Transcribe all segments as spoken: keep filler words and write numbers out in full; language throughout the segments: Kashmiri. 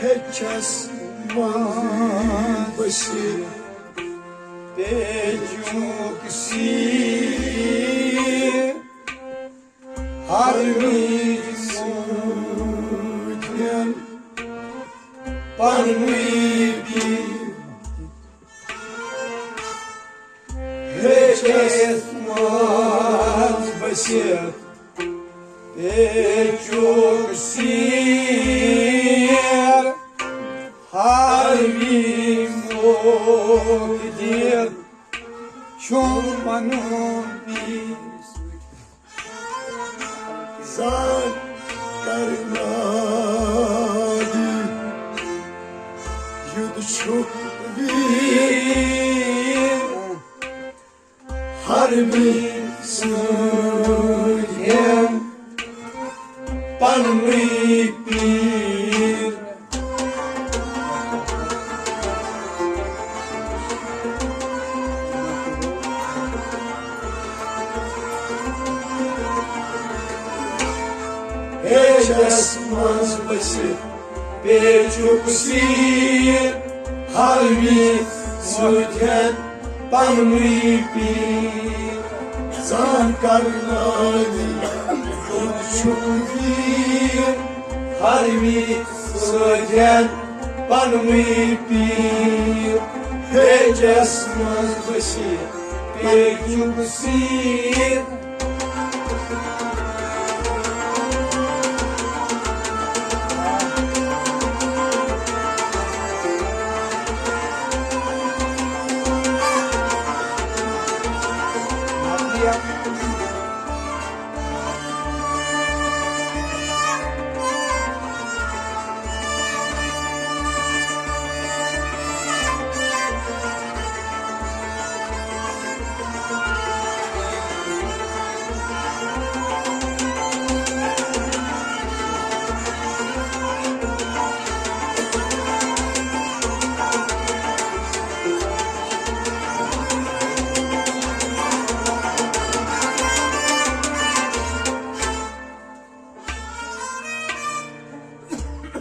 ہیٚچھس منٛز بٔسِتھ پیچُک سیٖر۔ ہر وِزِ سوٗنٛچِن پننُے پیٖر۔ ہیٚچھس منٛز بٔسِتھ پیچُک سیٖر۔ ہر وِزِ موقعہٕ دِتھ چھُم پنُن پیٖر۔ زان کرناوی یُتھ چھُکھ ویٖر۔ ہر وِزِ سوٗنٛچِن پننُے پیٖر۔ ہیٚچھس منٛز بٔسِتھ پیچُک سیٖر۔ ہر وِزِ سوٗنٛچِن پننُے پیٖر۔ زان کرناوی یُتھ چھُکھ ویٖر۔ ہر وِزِ سوٗنٛچِن پننُے پیٖر۔ ہیٚچھس منٛز بٔسِتھ پیچُک سیٖر۔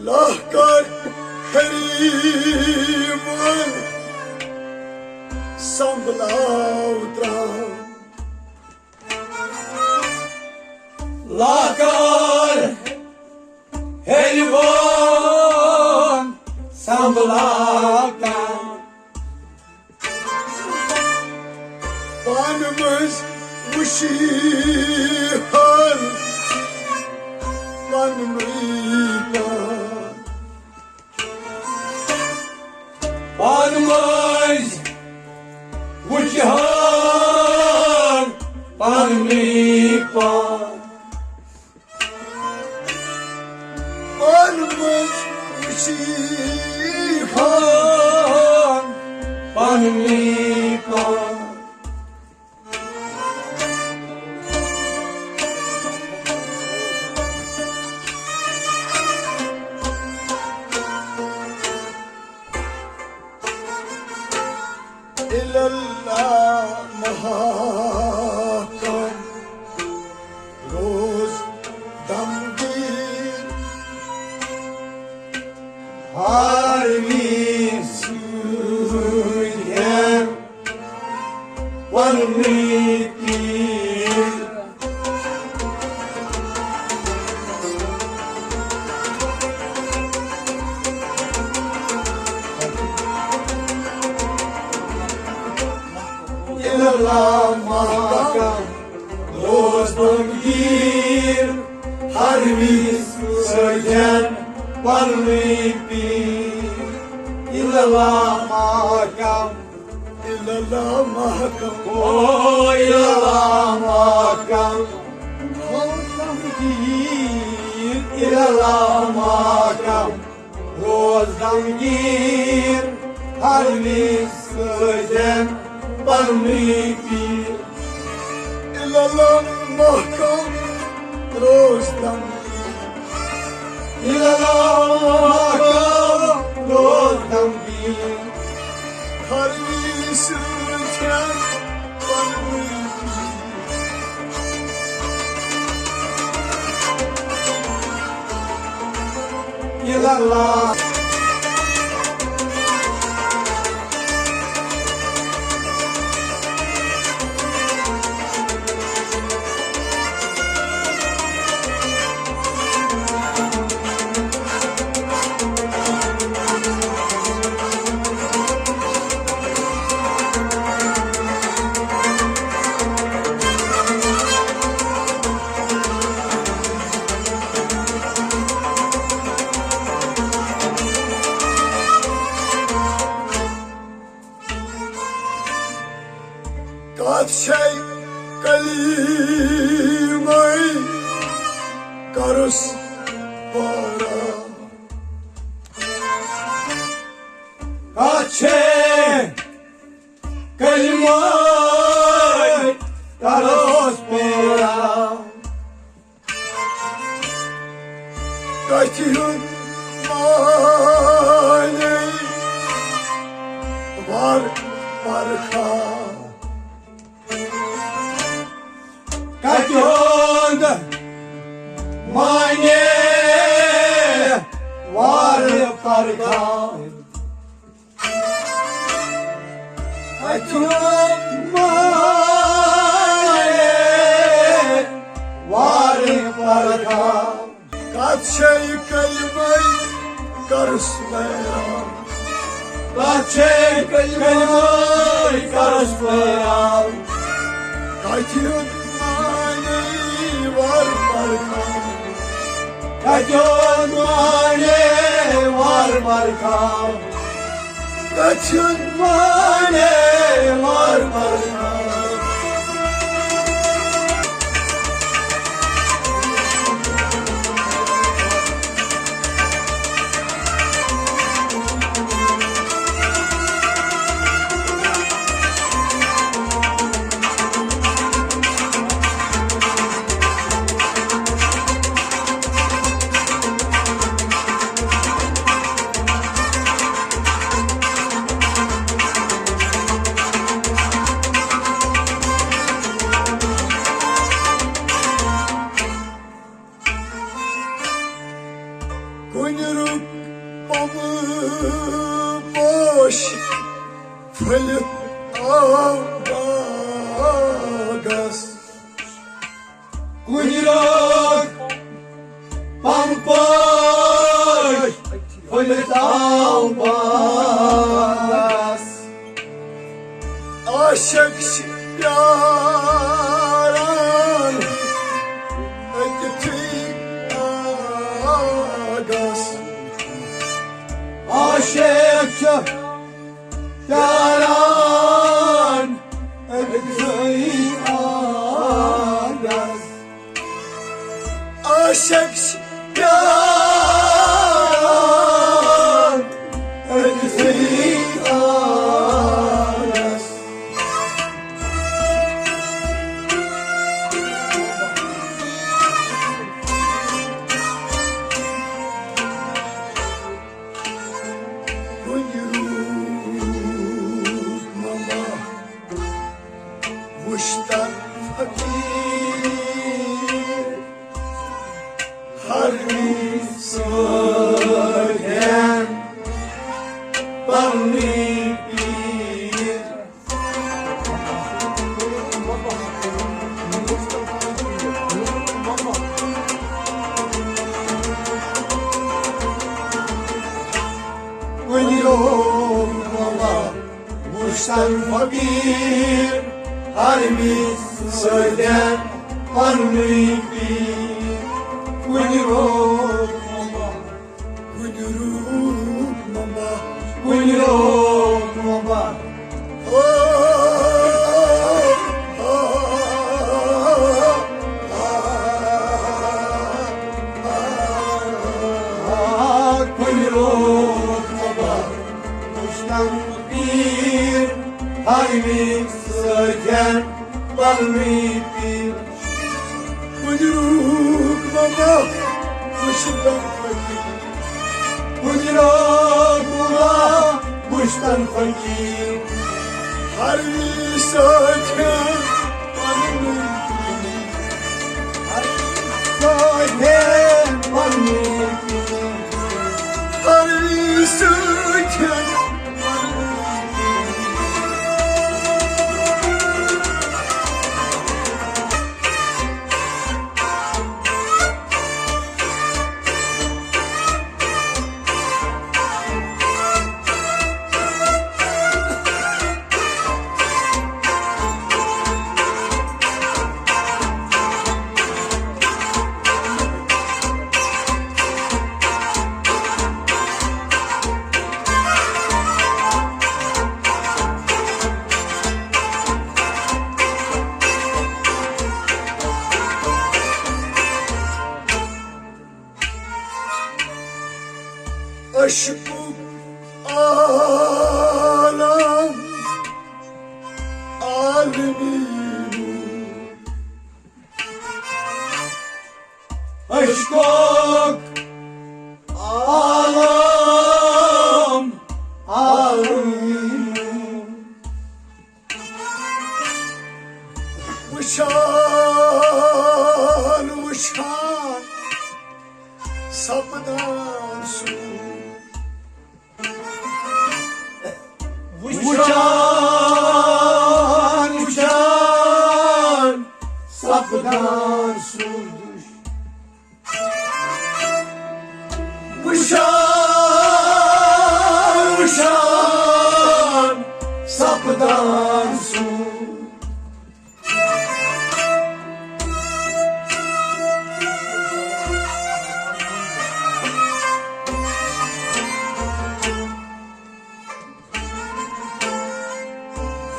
لاکار حریمن سنبھلاو تران۔ لاکار حریمن سنبھلاو تران۔ پانہٕ منٛزۍ وٕچھی ہر پننُے کانٛہہ۔ پانہٕ منٛزۍ وٕچھِ ہر پننُے کانٛہہ۔ پانہٕ منٛزۍ وٕچھی ہر پننُے پان۔ الا اللہ محکم روز دمگیر۔ ہر وِزِ سوٗنٛچِن پننُے پیٖر۔ الا اللہ محکم روز دمگیر۔ ہر وِزِ سوٗنٛچِن پننُے پیٖر۔ الا اللہ محکم۔ الا اللہ محکم۔ او الا اللہ محکم۔ الا اللہ محکم۔ روز دمگیر۔ ہر وِزِ سوٗنٛچِن پننُے پیٖر۔ الا اللہ محکم روز دمگیر۔ الا اللہ محکم روز دمگیر۔ ہر وِزِ سوٗنٛچِن پننُے پیٖر۔ الا اللہ۔ کلمے کرُس پورٕ۔ کتھ چھے کلمے کرُس پورٕ۔ کتھِ ہُنٛد معنی وار پرکھا۔ کتھِ ہُنٛد معنی وار پرکھا۔ کتھِ ہُنٛد معنی وار پرکھا۔ کتھ چھے کلمے کرُس پورٕ۔ کتھ چھے کلمے کرُس پورٕ۔ کتھِ ہُنٛد معنی وار پرکھا۔ کتھِ ہُنٛد معنی وار پرکھا۔ کتھِ ہُنٛد معنی وار پرکھا۔ کُنہِ رُت پمہٕ پوش پھٔلِتھ آو باغس۔ کُنہِ رُت پمہٕ پوش پھٔلِتھ آو باغس۔ عاشق چھِ پیاران أکِتھٕے آگس۔ عاشق چھِ پیاران أکِتھٕے آگس۔ عاشق چھِ پیاران أکِتھٕے آگس۔ کُنہِ روٗپ مما وُچھتن فقیٖر، ہر سۭتۍ پننی پیٖر۔ کُنہِ روٗپ مما وُچھتن فقیٖر، ہر وِزِ سۭتۍ پننُے پیٖر۔ کُنہِ روٗپ مما، کُنہِ روٗپ مما، کُنہِ روٗپ مما۔ او، او، او، او، او، کُنہِ روٗپ مما وُچھتن پیٖر، ہر وِزِ سۭتۍ پننُے پیٖر۔ کُنہِ روٗپ مما وُچھتن فقیٖر۔ کُنہِ روٗپ مما وُچھتن فقیٖر۔ ہر وِزِ سۭتۍ پننُے پیٖر۔ ہر وِزِ سۭتۍ پننُے پیٖر۔ ہر وِزِ سۭتۍ عشقُک عالم عالمی نور۔ عشقُک عالم عالمی نور۔ وٕچھان وٕچھان سپدان سوٗر۔ وٕچھان وٕچھان سپدان سوٗر۔ وٕچھان وٕچھان سپدان سوٗر۔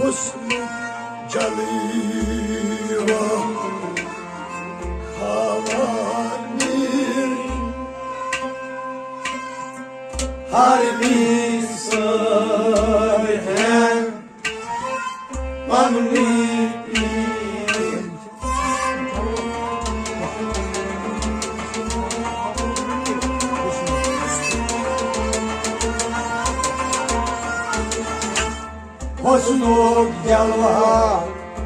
حسن جلوہ ہاوان میر، ہر میر سۭتۍ پننی پیٖر۔ حسنُک جلوہ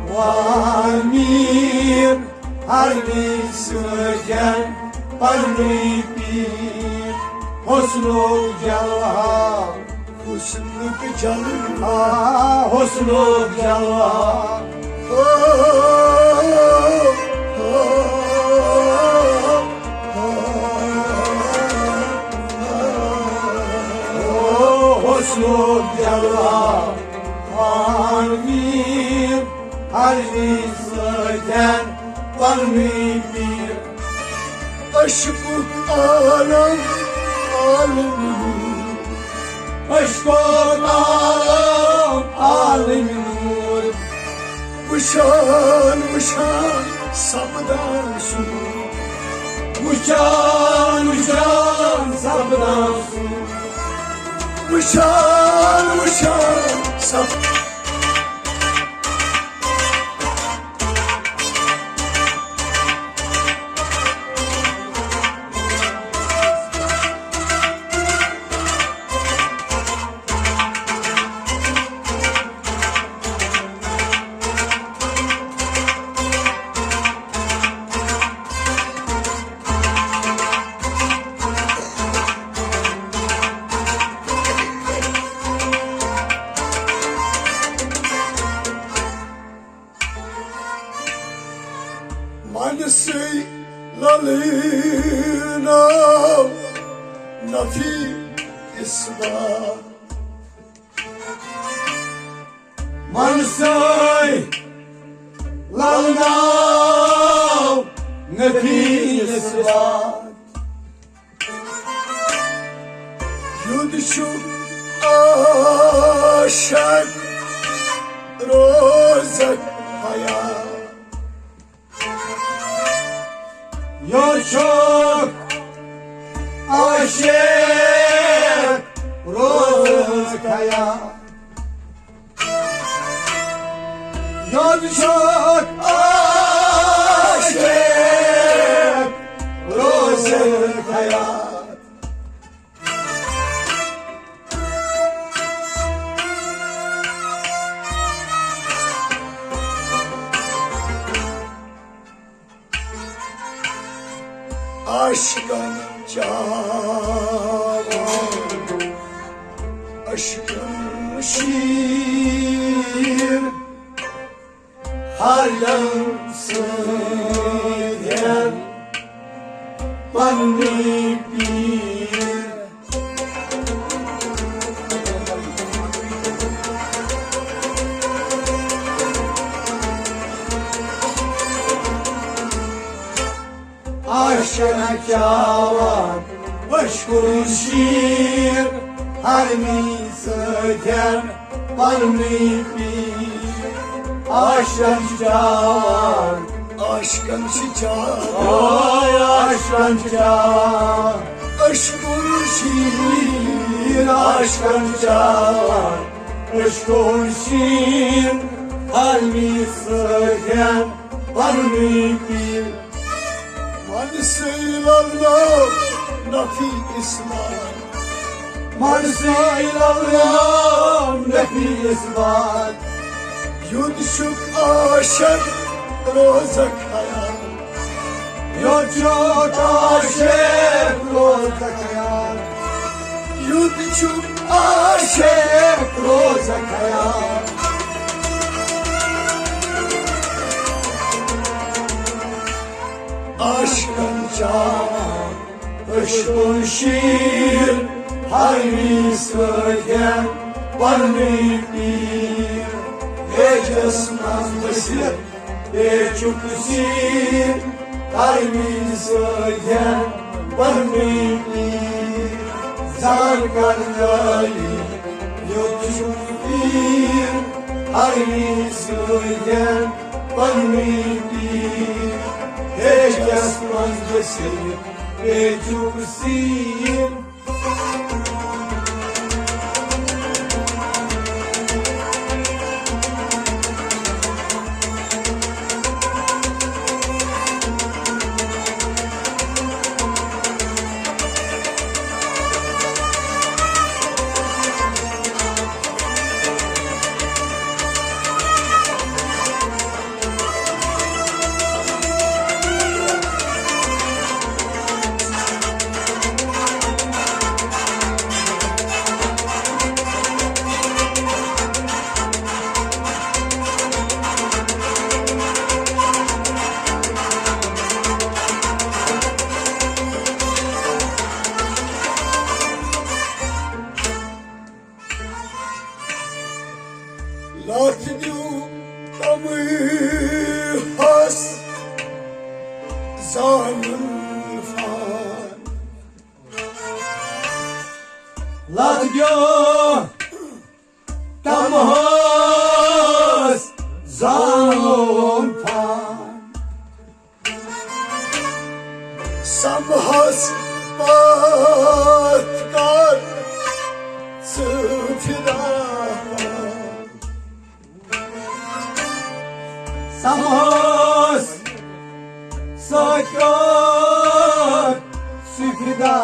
وان میر، ہر میر سۭتۍ پننی پیٖر۔ حسنُک جلوہ، حسنُک جلوہ، آ، حسنُک جلوہ۔ او، او، او، او، او، حسنُک جلوہ۔ عالمی، عالمی سجن، عالمی پیر۔ عشقُک عالم، عالمی نور۔ عشقُک عالم، عالمی نور۔ وٕچھان، وٕچھان سپدان سوٗر۔ وٕچھان، وٕچھان سپدان سوٗر۔ وٕچھان، وٕچھان سپدان منسٕے للینو نفی اثبات۔ منسٕے للناو نفی اثبات۔ یُد چھُ عاشق روزک حیات۔ یُد چھُ عاشق روزک حیات۔ یُد چھُ عاشق روزک حیات۔ عاشقن چاوان عشقن شیر۔ ہر دم سۭتۍ پننی پیٖر۔ عاشقن چاوان عشقن شیر۔ ہر می سۭتۍ پننی پیٖر۔ عاشقن چھِ چاوان۔ عاشقن چھِ چاوان۔ آے عاشقن چھِ چاوان۔ عشقُن شیٖر عاشقن چاوان، عشقُن شیٖر حرمی سۭتۍ پننُے پیٖر۔ منصور اللہ نفی اسماعیل۔ منصور اللہ نفی اسماعیل۔ یُتھ چھُکھ عاشق روزہ خیال۔ یُتھ چھُکھ عاشق روزہ خیال۔ یُتھ چھُکھ عاشق روزہ خیال۔ عاشقن چاوان عشقُن شیٖر حرمی سۭتۍ پننُے پیٖر۔ ہیجس منٛز ؤسِتھ پیچُک سیٖر حرمی سۭتۍ پننُے پیٖر۔ زان کر عٲلی یوٚت چھُ پیٖر حرمی سۭتۍ پننُے پیٖر۔ ہیجس منٛز ؤسِتھ پیچُک سیٖر۔ لَتھ دیُو تَمہِ ہَس زانُن فان۔ لَتھ دیُو تَمہِ ہَس زانُن فان۔ سَمہَس پَتھ کَر ژٕ فِدا۔ سَمہَس سۭتۍ کَر ژٕ فِدا۔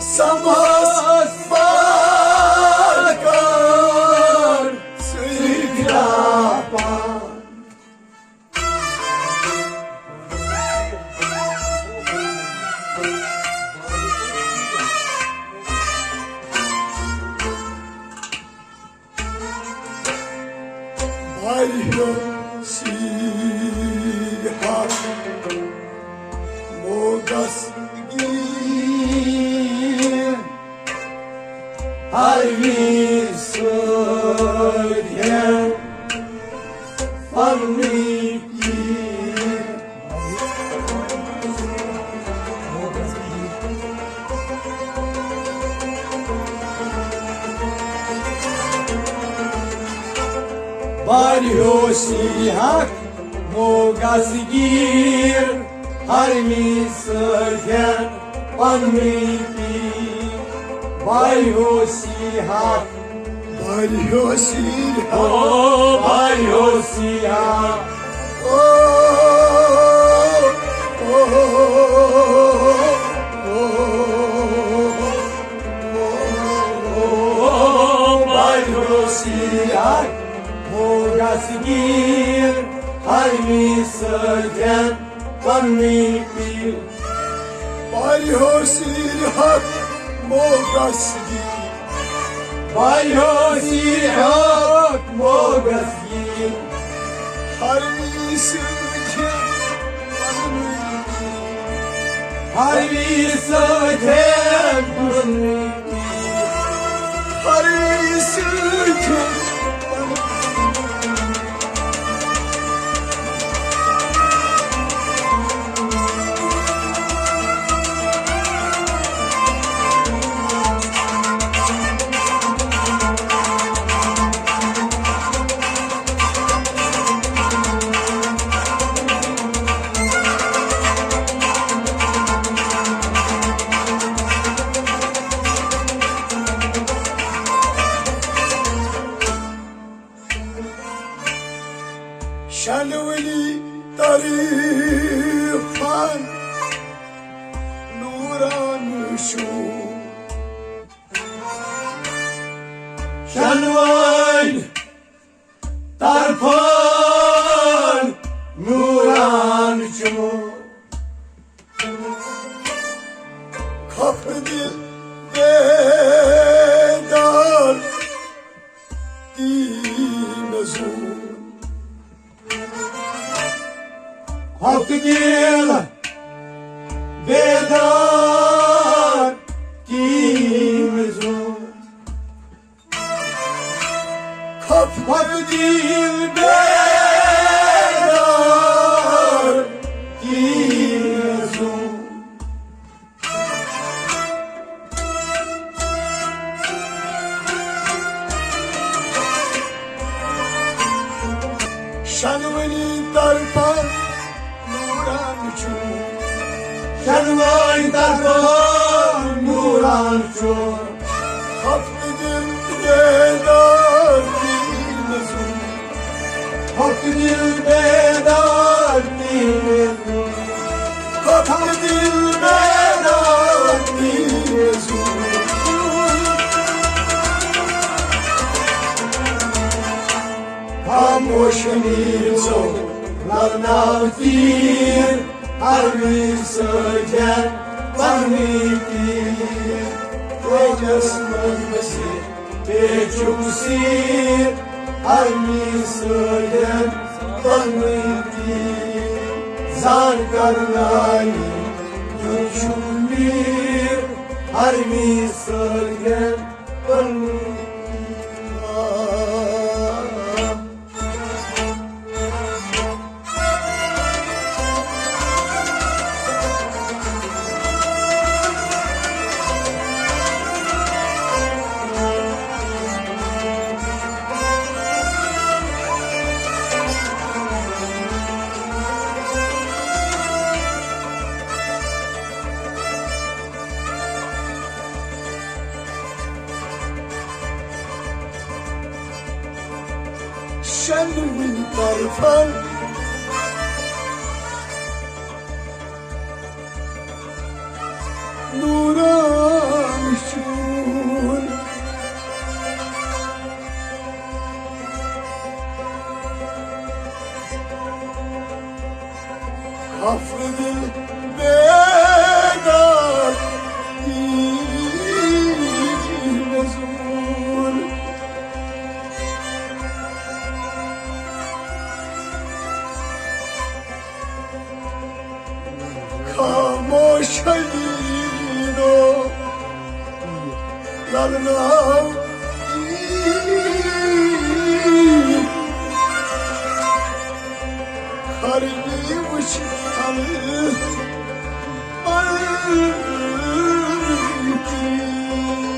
سَمہَس پَتھ کَر ژٕ فِدا۔ بَرِہو سیٖر حق موگس گیٖر۔ ہر وِزِ سۭتۍ ہٮ۪ن پننُے پیٖر۔ بَرِہو سیٖر حق موگس گیٖر۔ ہر وِزِ سۭتۍ ہٮ۪ن پننُے پیٖر۔ بَرِہو سیٖر حق۔ بَرِہو سیٖر حق۔ او بَرِہو سیٖر حق۔ او، او، او، بَرِہو سیٖر حق موگس گیٖر۔ ہر وِزِ سۭتۍ ہٮ۪ن پننُے پیٖر۔ بَرِہو سیٖر حق موگس گیٖر۔ بَرِہو سیٖر حق موگس گیٖر۔ ہر وِزِ سۭتۍ ہٮ۪ن پننُے پیٖر۔ ہر وِزِ سۭتۍ ہٮ۪ن پننُے پیٖر۔ ہر وِزِ سۭتۍ ہٮ۪ن شنوٕنی طرفن نوران چھُ۔ شنوٕنۍ طرفن نوران چھُ۔ خفہٕ دِل بیدار تی مےٚ زوٗن۔ خفہٕ دِل بیدار تی مےٚ زوٗن۔ خفہٕ دِل بیدار تی مےٚ زوٗن۔ شنوٕنی طرفن نوران چھُ۔ شنوٕنی طرفن نوران چھُ۔ خفہٕ دِل بیدار تی مےٚ زوٗن۔ خفہٕ دِل بیدار تی مےٚ زوٗن۔ خفہٕ دِل بیدار تی مےٚ زوٗن۔ خاموش نیٖرِو للناو تیٖر، عربی سۭتۍ پنٕنۍ تیٖر۔ کویتس منٛز بسہِ پیچُک سیٖر، عربی سۭتۍ پنٕنۍ تیٖر۔ زان کرناوِ یُن چھُ میٖر، عربی سۭتۍ پنٕنۍ تیٖر۔ شنوٕنۍ طرفن نوران چھُن۔ خفہٕ دِل بیدار یی مےٚ زوٗن۔ خاموش نیٖرِو للناو تیٖر۔ خرمی وٕچھ خلہٕ پنٕنۍ تیٖر۔